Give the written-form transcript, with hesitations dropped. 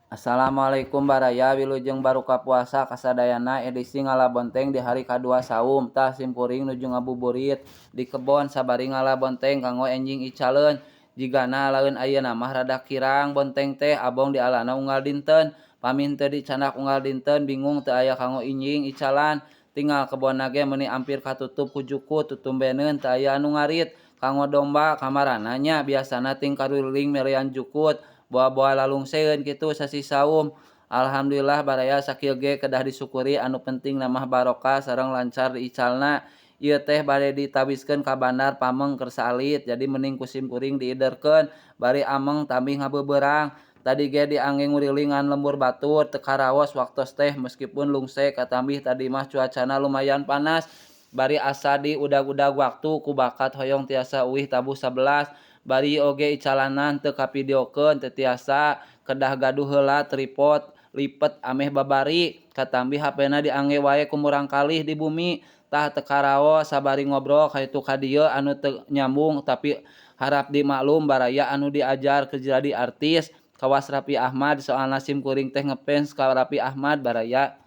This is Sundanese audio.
Assalamualaikum baraya, wilujeng baruka puasa kasadayana. Edisi ngala bonteng di hari kadua saum. Tah, simkuring nuju ngabuburit di kebon sabari ngala bonteng kanggo enjing icaleun. Jigana alaeun ayeuna mah rada kirang bonteng teh, abong dialana unggal dinten. Pami henteu dicandak unggal dinten, bingung teu aya kanggo injing icalan. Tinggal kebonna ge meuni ampir katutup ku jukut, tutumbeneun teu aya anu ngarit kanggo domba. Kamarana nya biasana ting karuriling melean jukut, boa-boa lalungseun kitu sasih saum. Alhamdulillah baraya, sakieu ge kedah disukuri, anu penting mah barokah sareng lancar diicalna. Ieu teh bade ditawiskeun ka bandar pameng keur saalit, jadi mending ku simkuring diiderkeun bari ameng tambih ngabeubeurang. Tadi ge diangge ngurilingan lembur batur, teu karaos waktos teh meskipun lungse, katambih tadi mah cuacana lumayan panas bari asa di udag-udag waktu ku bakat hoyong tiasa uih tabuh 11. Bari oge icalanna teu kavideokeun, teu tiasa, kedah gaduh heula tripod lipet ameh babari, katambih hapena diangge wae ku murangkalih di bumi, tah teu karaos sabari ngobrol kaitu ka dieu anu teu nyambung. Tapi harap dimaklum baraya anu diajar keur jadi artis kawas Raffi Ahmad, soalna simkuring teh ngefans ka Raffi Ahmad, baraya.